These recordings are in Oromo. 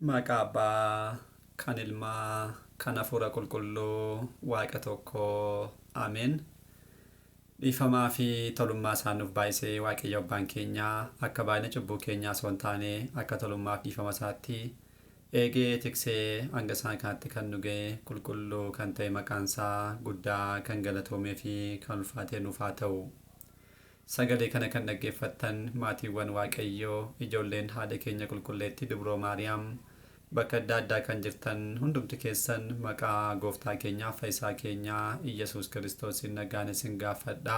Maqaa Abbaa, kan Ilmaa, kan Hafuura Qulqulluu, Waaqa tokkoo. Ameen. Dhiifamaa fi tolummaa isaa nuuf baay'isee Waaqayyo Abbaan keenya akka baay'ina cubbuu keenyaa osoo hin taane akka tolummaa fi dhiifama isaatti eegee tiksee hanga isaan kanatti kan nu ga'e qulqulluu kan ta'e maqaan isaa guddaa kan galatoomee fi kan ulfaatee nuuf haa ta'u. Sagalee kana kan dhaggeeffattan maatiiwwan Waaqayyoo, ijoolleen haadha keenya qulqulleettii Dubroo Maariyaam bakka adda addaa kan jirtan hundumti keessan maqaa Gooftaa keenyaa Fayyisaa keenyaa Iyyasuus Kiristoosiin nagaan isin gaafadha.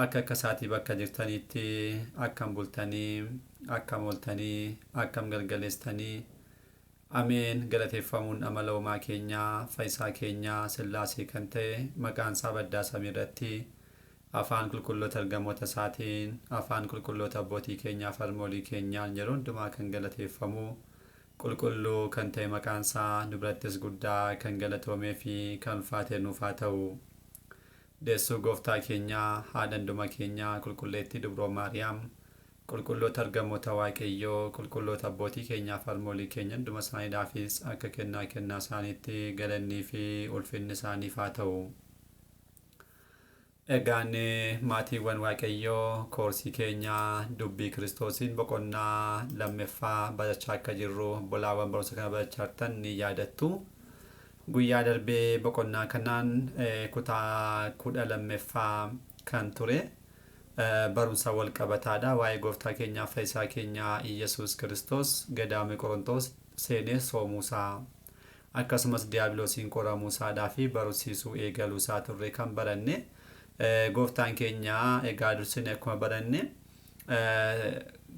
Akka akka isaatii bakka jirtaniitti akkam bultanii, akkam ooltanii, akkam galgaleessitanii. Ameen! Galateeffamuun amala Uumaa keenyaa, Fayisaa keenyaa, Sillaasee kan ta'e, maqaan isaa baddaa samii irratti afaan qulqulloota ergamoota isaatiin, afaan qulqulloota abbootii keenyaaf harmoolii keenyaan yeroo hundumaa kan galateeffamu, qulqulluu kan ta'e maqaan isaa nu birattis guddaa kan galatoomee fi kan ulfaate nuuf haa ta'u. Deessuu Gooftaa keenyaa, haadha hunduma keenyaa, Qulqulleettii Dubroo Maariyaam, Qulqulloota Ergamoota Waaqayyoo, qulqulloota abbootii keenyaaf harmoolii keenya hunduma isaaniidhaafis akka kennaa kennaa isaaniitti galannii fi ulfinni isaaniif haa ta'u. Egaan maatiiwwan Waaqayyoo koorsii keenya dubbii Kiristoosiin boqonnaa lammeffaa barachaa akka jirru obbolaawwan barumsa kana barachaa jirtan ni yaadattu. Guyyaa darbee boqonnaa kanaan kutaa 12ffaa kan ture barumsa wal qabataadha. Waa'ee Gooftaa keenyaa Fayyisaa keenyaa Iyyasuus Kiristoos gadaamii Qorontoos seenee soomuusaa akkasumas diyaabiloosiin qoramuusaadhaa fi barsiisuu eegaluusaa turre kan baranne. Gooftaan keenya egaa dursine akkuma baranne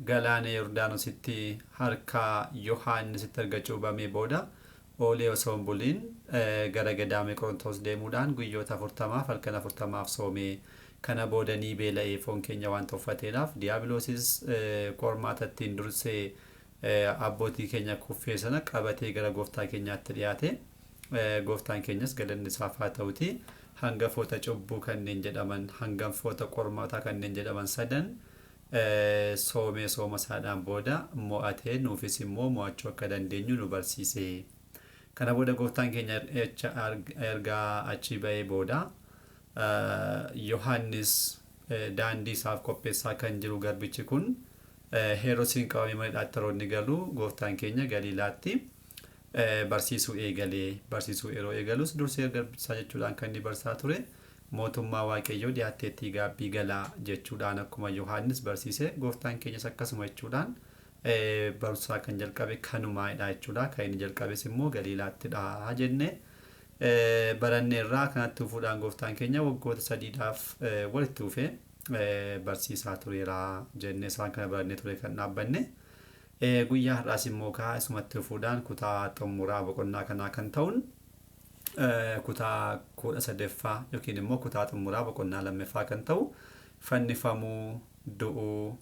galaana Yordaanositti harka Yohaannisitti erga cuubamee booda oolee osoo hin buliin gara gadaamii Qorontoos deemuudhaan guyyoota 40f halkan 40f soomee kana booda ni beela'ee foon keenya waan tuffateedhaaf diyaabiloosis qormaata ittiin dursee abbootii keenya kuffee sana qabatee gara Gooftaa keenyaatti dhiyaate. Gooftaan keenyas galanni isaaf haa ta'uti hangafoota cubbuu kanneen jedhaman hanganfoota qormaataa kanneen jedhaman sadan soomee sooma isaadhaan booda mo'atee nuufis immoo mo'achuu akka dandeenyu nu barsiise. Kana booda Gooftaan keenya erga achii ba'ee booda Yohaannis daandii isaaf qopheessaa kan jiru garbichi kun Heerodsiin qabamee mana hidhaatti yeroo inni galu Gooftaan keenya Galiilaatti barsiisuu eegale. Barsiisuu yeroo eegalus dursee garbicha isaa jechuudhaan kan inni barsiisaa ture mootummaa Waaqayyoo dhiyaatteettii gaabbii galaa jechuudhaan akkuma Yohaannis barsiise Gooftaan keenyas akkasuma jechuudhaan barumsa kan jalqabe kanumaadha jechuudha. Kan inni jalqabes immoo Galiilaattidha jenne baranneerraa. Kanatti fufuudhaan Gooftaan keenya waggoota sadiidhaaf walitti fufee barsiisaa tureera jennee isaan kana barannee ture kan dhaabbanne. Guyyaa har'aas immoo kaa isumatti fufuudhaan kutaa xumuraa boqonnaa kanaa kan ta'uun kutaa 13ffaa yookiin immoo kutaa xumuraa boqonnaa lammaffaa kan ta'u fannifamuu, du'uu,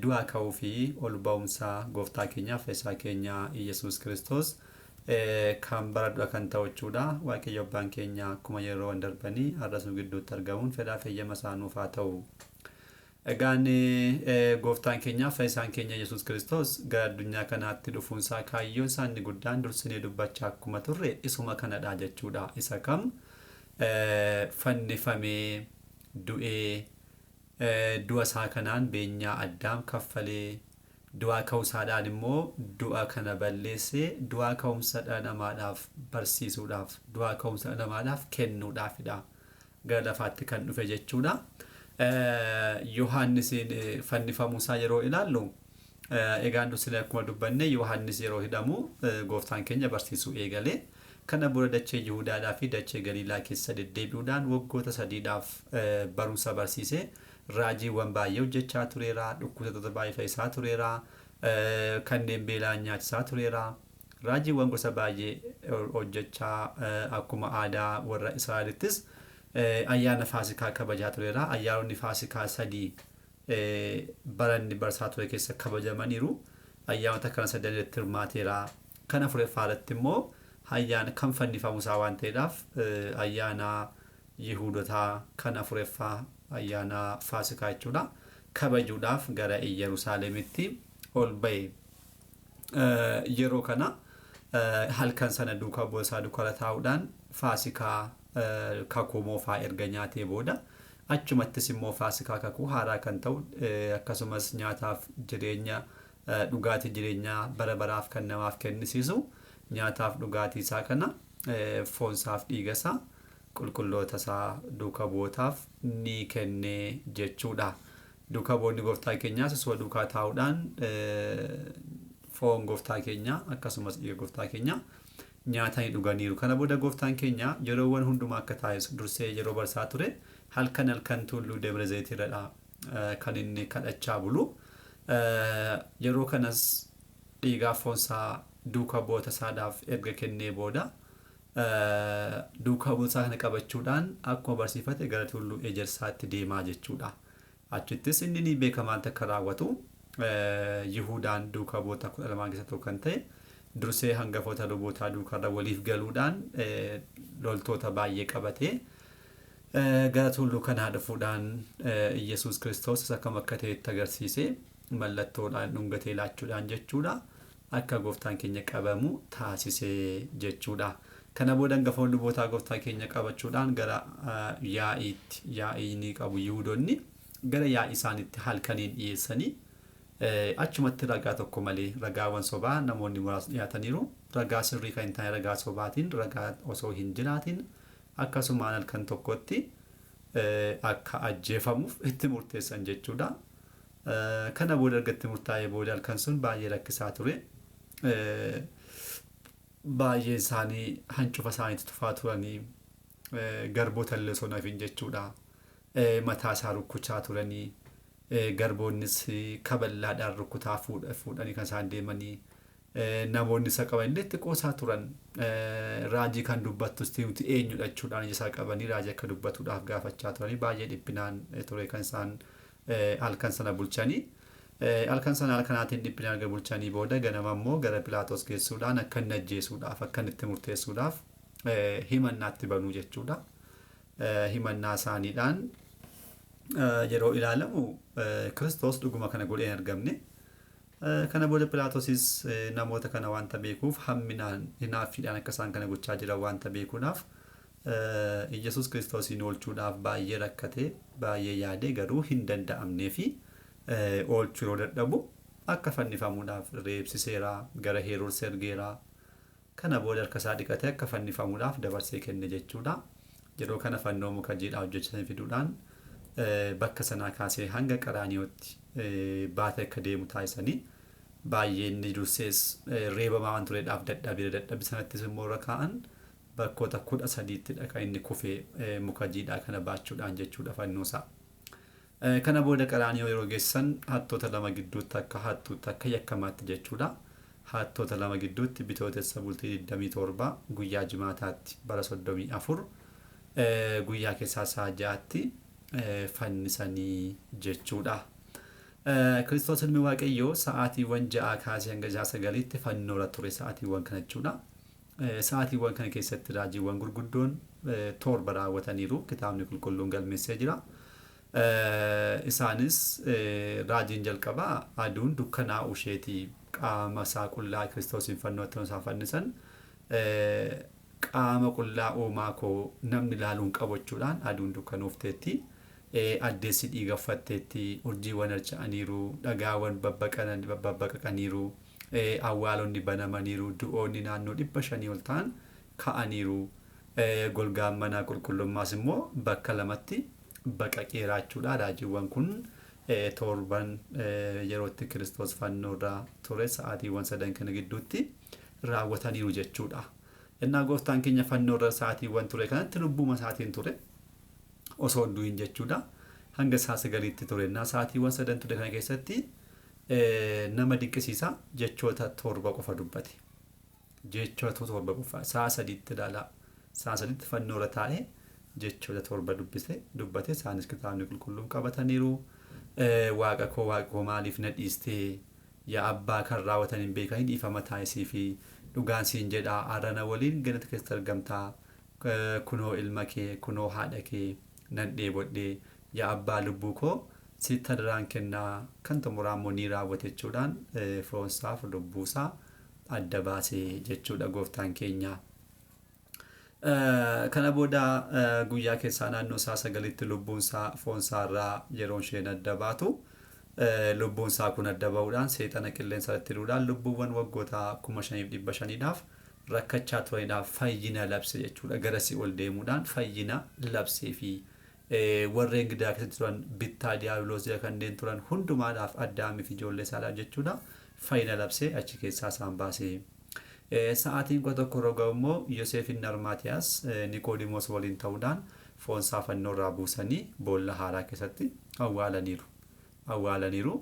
du'aa ka'uu fi ol ba'umsa Gooftaa keenyaa Fayyisaa keenya Iyyasuus Kiristoos kan baradhudha kan ta'u jechuudha. Waaqayyo Abbaan keenya akkuma yeroowwan darbanii har'as nu gidduutti argamuun fedhaa fi eeyyama isaa nuuf haa ta'u. Egaan Gooftaan keenya Fayyisaan keenya Iyyasuus Kiristoos gara addunyaa kanaatti dhufuun isaa kaayyoon isaa inni guddaan dursinee dubbachaa akkuma turre isuma kanadha jechuudha. Isa kam fannifamee du'ee Du'a isaa kanaan beenyaa Addaam kaffalee, du'aa ka'uu isaadhaan immoo du'a kana balleessee du'aa ka'umsa dhala namaadhaaf barsiisuudhaaf, du'aa ka'umsa dhala namaadhaaf kennuudhaafidha gara lafaatti kan dhufe jechuudha. Yohaannisiin fannifamuu isaa yeroo ilaallu egaan dursinee akkuma dubbanne Yohaannis yeroo hidhamu Gooftaan keenya barsiisuu eegale. Kana booda dachee Yihudaadhaa fi dachee Galiilaa keessa deddeebi'uudhaan waggoota sadiidhaaf barumsa barsiise. Raajiiwwan baay'ee hojjechaa tureera, dhukkubsattoota baay'ee fayyisaa tureera, kanneen beela'an nyaachisaa tureera. Raajiiwwan gosa baay'ee hojjechaa akkuma aadaa warra Israa'elittis ayyaana Faasikaa kabajaa tureera. Ayyaanonni Faasikaa sadii bara inni barsaa ture keessa kabajamaniiru. Ayyaanota kana sadan irratti hirmaateera. Kan afuraffaa irratti immoo ayyaana kan fannifamu isaa waan ta'eedhaaf ayyaana Yihuudotaa kan afuraffaa ayyaana Faasikaa jechuudha kabajuudhaaf gara Iyyerusaalemitti ol ba'e. Yeroo kana halkan sana duukaa bu'oota isaa duukaa taa'uudhaan Faasikaa kakuu moofaa erga nyaatee booda achumattis immoo Faasikaa kakuu haaraa kan ta'u, akkasumas nyaataaf jireenya, dhugaatii jireenyaa bara baraaf kan namaaf kennisiisu nyaataaf dhugaatii isaa kana, foonsaaf dhiiga isaa qulqulloota isaa duuka bu'ootaaf ni kenne jechuudha. Duuka bu'oonni gooftaa keenyaas isuma duukaa taa'uudhaan foon gooftaa keenyaa akkasumas dhiiga gooftaa keenyaa nyaatanii dhuganiiru. Kana booda gooftaan keenya yeroowwan hundumaa akka taasisu dursee yeroo barsaa ture halkan halkan tulluu Debre Zayit irradha kan inni kadhachaa bulu. Yeroo kanas dhiigaaf foonsaa duuka bu'oota isaadhaaf erga kennee booda duuka bu'oota isaa kana qabachuudhaan akkuma barsiifate gara tulluu Ejersaatti deemaa jechuudha. Achittis inni ni beeka maaltu akka raawwatu. Yihudaan duuka bu'oota 12 keessaa tokko kan ta'e dursee hangafoota lubootaa duukaarra waliif galuudhaan loltoota baay'ee qabatee gara tulluu kanaa dhufuudhaan Iyyasuus Kiristoos isa kam akka ta'e itti agarsiisee mallattoodhaan dhungatee laachuudhaan jechuudha akka gooftaan keenya qabamu taasise jechuudha. Kana booda hangafoonni lubootaa gooftaa keenya qabachuudhaan gara yaa'iitti, yaa'ii ni qabu Yihudoonni, gara yaa'ii isaaniitti halkaniin dhiyeessanii achumatti ragaa tokko malee ragaawwan sobaa namoonni muraasni dhiyaataniiru. Ragaa sirrii kan hin taane ragaa sobaatiin, ragaa osoo hin jiraatin akkasumaan halkan tokkotti akka ajjeefamuuf itti murteessan jechuudha. Kana booda erga itti murtaa'ee booda halkan sun baay'ee rakkisaa ture. Baay'een isaanii hancufa isaaniitti tufaa turanii, garboota illee osoo hin hafin jechuudha. Mataa isaa rukkuchaa turanii, garboonnis kaballaadhaan rukkutaa fuudhanii kan isaan deemanii, namoonni isa qaban illee itti qoosaa turan. Raajii kan dubbattus nuti eenyudha jechuudhaan ija isaa qabanii raajii akka dubbatuudhaaf gaafachaa turanii baay'ee dhiphinaan ture kan isaan halkan sana bulchanii. Halkan sana halkanaatiin dhiphinaan erga bulchanii booda ganama immoo gara Philaaxoos geessuudhaan akka inni ajjeesuudhaaf, akka inni itti murteessuudhaaf himannaatti banuu jechuudha. Himannaa isaaniidhaan yeroo ilaalamu Kiristoos dhuguma kana godhee hin argamne. Kana booda Philaaxoosis namoota kana waanta beekuuf, hamminaan hinaaffiidhaan akka isaan kana gochaa jiran waanta beekuudhaaf, Iyyasuus Kiristoosiin oolchuudhaaf baay'ee rakkate, baay'ee yaade, garuu hin danda'amnee fi oolchuu yeroo dadhabu akka fannifamuudhaaf reebsiseera, gara Heroodis ergeera. Kana booda harka isaa dhiqatee akka fannifamuudhaaf dabarsee kenne jechuudha. Yeroo kana fannoo muka jiidhaa hojjechisanii fiduudhaan bakka sanaa kaasee hanga Qaraaniyootti baatee akka deemu taasisanii, baay'ee inni dursees reebamaa waan tureedhaaf dadhabeera. Dadhabbii sanattis immoo irra kaa'an bakkoota 13ttidha kan inni kufee muka jiidhaa kana baachuudhaan jechuudha fannoosaa. Kana booda Qaraaniyoo yeroo geessan hattoota lama gidduutti akka hattuutti, akka yakkamaatti jechuudha. Hattoota lama gidduutti Bitootessa bultii 27 guyyaa Jimaataatti bara 34 guyyaa keessaa sa'a 6tti fannisanii jechuudha. Kiristoos ilmi Waaqayyoo sa'aatiiwwan 6 kaasee hanga sa'a 9tti fannoorra ture, sa'aatiiwwan kana jechuudha. Sa'aatiiwwan kana keessatti raajiiwwan gurguddoon torba raawwataniiru. Kitaabni qulqulluun galmeessee jira. Isaanis, raajiin jalqabaa aduun dukkanaa'uu isheeti. Qaama isaa qullaa Kiristoosiin fannootti yeroo isaan fannisan, qaama qullaa uumaa koo namni ilaaluu hin qabu jechuudhaan aduun dukkanoofteetti. Addeessi dhiiga uffatteetti. Urjiiwwan harca'aniiru. Dhagaawwan babbaqaqaniiru. Awwaalonni banamaniiru. Du'oonni naannoo 500 ol ta'an ka'aniiru. Golgaan mana qulqullummaas immoo bakka lamatti baqaqeera jechuudha. Raajiiwwan kun torban yerootti Kiristoos fannoorra ture sa'aatiiwwan sadan kana gidduutti raawwataniiru jechuudha. Innaa gooftaan keenya fannoorra sa'aatiiwwan ture kanatti lubbuuma isaatiin ture osoo hin du'in jechuudha. Hanga sa'a 9tti ture. Innaa sa'aatiiwwan sadan ture kana keessatti nama dinqisiisa, jechoota torba qofa dubbate. Jechoota torba qofa sa'a 3tti ilaalaa. Sa'a 3tti fannoorra taa'ee jechoota torba dubbise, dubbate. Isaanis kitaabni qulqulluun qabataniiru. Waaqa koo, Waaqa koo, maaliif na dhiistee? Yaa Abbaa, kan raawwatan hin beekanii dhiifama taasisii fi dhugaan siin jedha, har'a na waliin gannata keessatti argamtaa. Kunoo ilma kee, kunoo haadha kee, nan dheebodhe, yaa Abbaa, lubbuu koo Sitti adaraan kennaa kan xumuraa immoo ni raawwate jechuudhaan foonsaaf lubbuusaa adda baasee jechuudha gooftaan keenya. Kana booda guyyaa keessaa naannoo isaa 9tti lubbuunsaa foonsaa irraa yeroo isheen adda baatu lubbuunsaa kun adda ba'uudhaan seexana qilleensa irratti hidhuudhaan lubbuuwwan waggoota 5500dhaaf rakkachaa turaniidhaaf fayyina labse jechuudha. Gara si'ool deemuudhaan fayyina labsee fi warreen gidiraa keessatti turan bittaa diiyaabiloos jala kanneen turan hundumaadhaaf Addaamii fi ijoollee isaadhaaf jechuudha fayyina labsee achi keessaa isaan baase. Sa'aatiin 11 yeroo ga'u immoo Yoseef inni Armaatiyaas Niqoodimoos waliin ta'uudhaan foonsaa fannoo irraa buusanii boolla haaraa keessatti awwaalaniiru. Awwaalaniiru.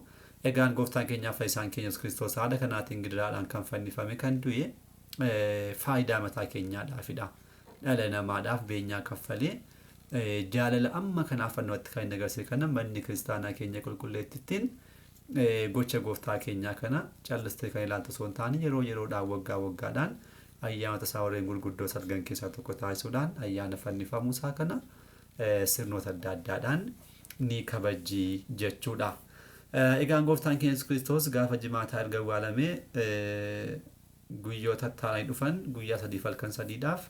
Egaan gooftaan keenyaaf fayyisaan keenya Yesuus Kiristoos haala kanaatiin gidiraadhaan kan fannifame kan du'e faayidaa mataa keenyaadhaafidha. Dhala namaadhaaf beenyaa kaffalee jaalala amma kanaaf fannootti kan inni agarsiise kana manni kiristaanaa keenya qulqulleettittiin gocha gooftaa keenyaa kana callistee kan ilaaltu osoo hin taane yeroo yeroodhaan waggaa waggaadhaan ayyaanota isaa warreen gurguddoo salgan keessaa tokko taasisuudhaan ayyaana fannifamuu isaa kana sirnoota adda addaadhaan ni kabajji jechuudha. Egaan gooftaan keenya Yesuus Kiristoos gaafa jimaataa erga awwaalamee guyyoota itti dhufan guyyaa sadiif halkan sadiidhaaf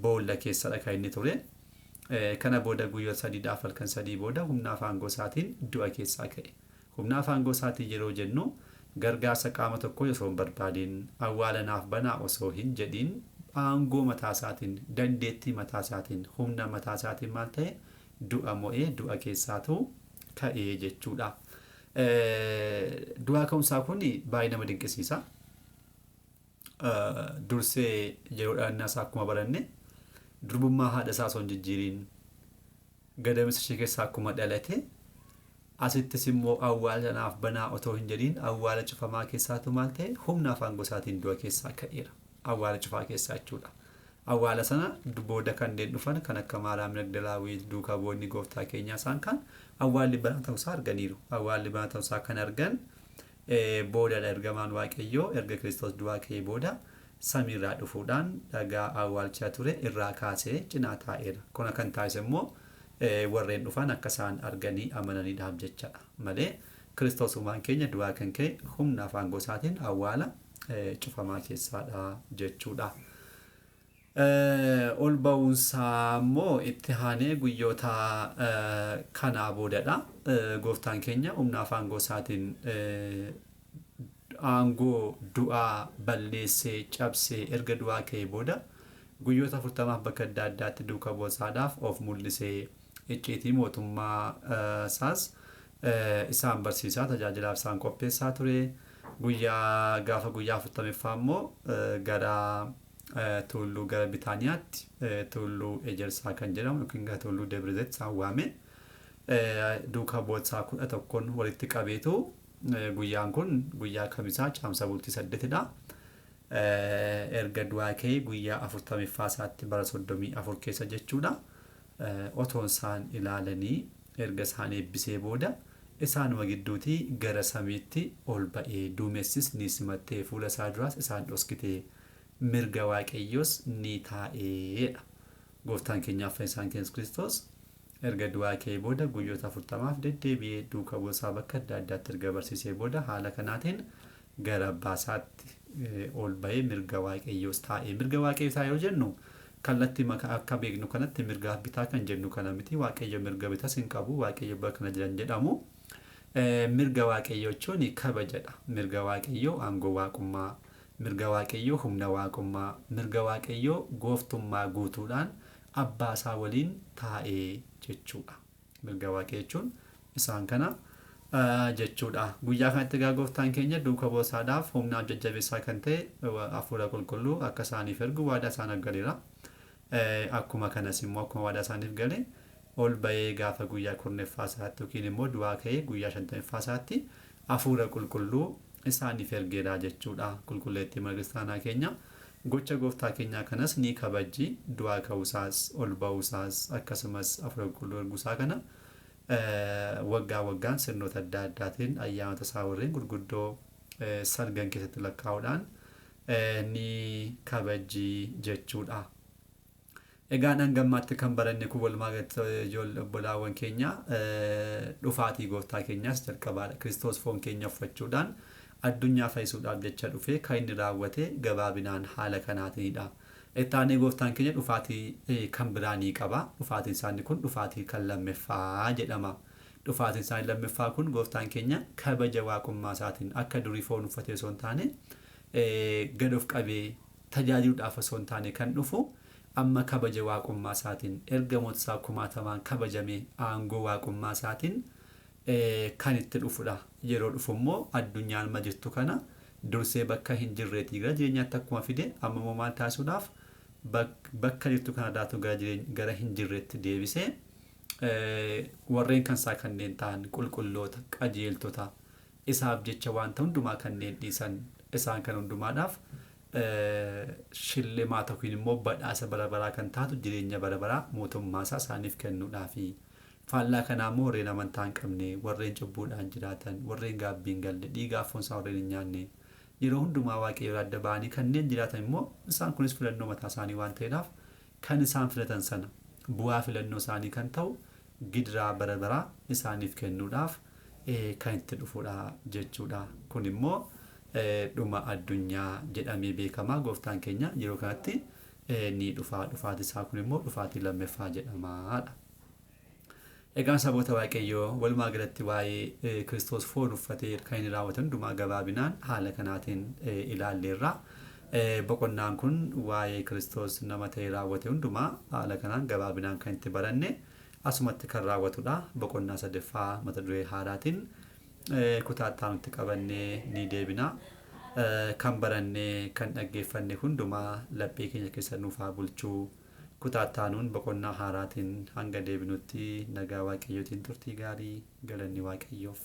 boolla keessadha kan inni ture. Kana booda guyyoota sadiidhaaf halkan sadii booda humna aangoo isaatiin du'a keessaa ka'e. Humna aangoo isaatiin yeroo jennu gargaarsa qaama tokkoo osoo hin barbaadin awwaala naaf banaa osoo hin jedhin aangoo mataa isaatiin dandeettii mataa isaatiin humna mataa isaatiin maal ta'e du'a mo'ee du'a keessaatu ka'ee jechuudha. Du'aa ka'umsaa kun baay'ee nama dinqisiisa. Dursee yeroo dhalannaa isaa akkuma baranne durbummaa haadha isaa osoo hin jijjiiriin gadamsa ishee keessaa akkuma dhalate asittis immoo awwaala naaf banaa otoo hin jedhiin awwaala cufamaa keessaatu maal ta'e humna afaan gosaatiin du'a keessaa ka'eera. Awwaala cufaa keessaa jechuudha. Awwaala sana booda kanneen dhufan kan akka Maariyaam Magdalaawii duukaa bu'oonni gooftaa keenyaa isaan kan awwaalli banaa ta'uusaa arganiiru. Awwaalli banaa ta'uusaa kan argan boodadha ergamaan Waaqayyoo erga Kiristoos du'aa ka'ee booda samiirraa dhufuudhaan dhagaa awwaalchaa ture irraa kaasee cinaa taa'eera. Kuna kan taasise immoo warreen dhufan akka isaan arganii amananiidhaaf jechadha malee Kiristoos uumaan keenya du'aa kan ka'e humna afaan gosaatiin awwaala cufamaa keessaadha jechuudha. Ol ba'uunsaa immoo itti aanee guyyoota kanaa boodadha. Gooftaan keenya humna afaan gosaatiin aangoo du'aa balleessee cabsee erga du'aa ka'ee booda guyyoota 40f bakka adda addaatti duuka bu'ootasaadhaaf of mul'isee icciitii mootummaa isaas isaan barsiisaa tajaajilaaf isaan qopheessaa ture. Guyyaa gaafa guyyaa 40ffaa immoo gara tulluu gara Bitaaniyaatti tulluu Ejersaa kan jedhamu yookiin gara tulluu Debre isaan waame duuka bu'ootasaa 11n walitti qabeetu guyyaan kun guyyaa kamisaa caamsa bultii 8dha. Erga du'aa ka'ee guyyaa 40ffaa isaatti bara 34 keessa jechuudha. Otoon isaan ilaalanii erga isaan eebbisee booda isaanuma gidduutii gara samiitti ol ba'ee duumessis ni simattee fuula isaa duraas isaan dhoskitee mirga Waaqayyoos ni taa'eedha. Gooftaan keenyaaf fayyisaan keenya Kiristoos erga du'aa ka'ee booda guyyoota 40f deddeebi'ee duuka bu'ootasaa bakka adda addaatti erga barsiisee booda haala kanaatiin gara abbaa isaatti ol ba'ee mirga Waaqayyoos taa'ee. Mirga Waaqayyoo taa'ee yoo jennu kallattii akka beeknu kanatti mirgaaf bitaa kan jennu kana miti. Waaqayyo mirga bitas hin qabu. Waaqayyo bakka kana jiran jedhamu. Mirga Waaqayyoo jechuun kabajadha. Mirga Waaqayyoo aangoo waaqummaa, mirga Waaqayyoo humna waaqummaa, mirga Waaqayyoo gooftummaa guutuudhaan abbaa isaa waliin taa'ee jechuudha. Mirga Waaqayyoo jechuun isaan kana jechuudha. Guyyaa kanatti egaa gooftaan keenya duuka bu'ootasaadhaaf humnaaf jajjabeessaa kan ta'e hafuura qulqulluu akka isaaniif ergu waadaa isaan galeera. Akkuma kanas immoo akkuma waadaa isaaniif gale ol ba'ee gaafa guyyaa 10ffaa isaatti yookiin immoo du'aa ka'ee guyyaa 50ffaa isaatti hafuura qulqulluu isaaniif ergeera jechuudha. Qulqulleettii mana kiristaanaa keenya gocha gooftaa keenyaa kanas ni kabajji du'aa ka'uusaas ol ba'uusaas akkasumas hafuura qulqulluu erguusaa kana waggaa waggaan sirnoota adda addaatiin ayyaanota isaa warreen gurguddoo salgan keessatti lakkaa'uudhaan ni kabajji jechuudha. Egaan hanga ammaatti kan baranne kun walumaa galatti ijoollee obbolaawwan keenya dhufaatii gooftaa keenyaas jalqabaadha. Kiristoos foon keenya uffachuudhaan addunyaa fayyisuudhaaf jecha dhufee kan inni raawwate gabaabinaan haala kanaatiinidha. Itti aanee gooftaan keenya dhufaatii kan biraa ni qaba. Dhufaatiin isaanii kun dhufaatii kan lammaffaa jedhama. Dhufaatiin isaanii lammaffaa kun gooftaan keenya kabaja waaqummaa isaatiin akka durii foon uffatee osoo hin taane gad of qabee tajaajiluudhaaf osoo hin taane kan dhufu amma kabaja waaqummaa isaatiin ergamoota isaa kumaatamaan kabajamee aangoo waaqummaa isaatiin kan itti dhufudha. Yeroo dhufu immoo addunyaan amma jirtu kana dursee bakka hin jirreetii gara jireenyaatti akkuma fide amma immoo maal taasisuudhaaf bakka jirtu kanarraatu gara hin jirreetti deebisee warreen kan isaa kanneen ta'an qulqulloota qajeeltota isaaf jecha wanta hundumaa kanneen dhiisan isaan kan hundumaadhaaf shillimaata yookiin immoo badhaasa bara baraa kan taatu jireenya bara baraa mootummaa isaa isaaniif kennuudhaafi. Faallaa kanaa immoo warreen amantaa hin qabne, warreen cubbuudhaan jiraatan, warreen gaabbii hin galle, dhiigaaf foon isaa warreen hin nyaanne, yeroo hundumaa waaqayyo adda ba'anii kanneen jiraatan immoo isaan kunis filannoo mataa isaanii waan ta'eedhaaf kan isaan filatan sana bu'aa filannoo isaanii kan ta'u gidiraa bara baraa isaaniif kennuudhaaf kan itti dhufudha jechuudha. Kun immoo dhuma addunyaa jedhamee beekama. Gooftaan keenya yeroo kanatti ni dhufa. Dhufaatii isaa kun immoo dhufaatii lammaffaa jedhamaadha. Egaan saboota Waaqayyoo walumaa galatti waa'ee Kiristoos foon uffatee kan inni raawwate hundumaa gabaabinaan haala kanaatiin ilaalleerra. Boqonnaan kun waa'ee Kiristoos nama ta'e raawwate hundumaa haala kanaan gabaabinaan kan itti baranne asumatti kan raawwatudha. Boqonnaa sadaffaa mata duree haaraatiin kutaa itti aanutti qabannee ni deebina. Kan barannee kan dhaggeeffanne hundumaa laphee keenya keessa nuuf haa bulchuu. Kutaa itti aanuun boqonnaa haaraatiin hanga deebinutti nagaa Waaqayyootiin turtii gaarii galanni Waaqayyoof.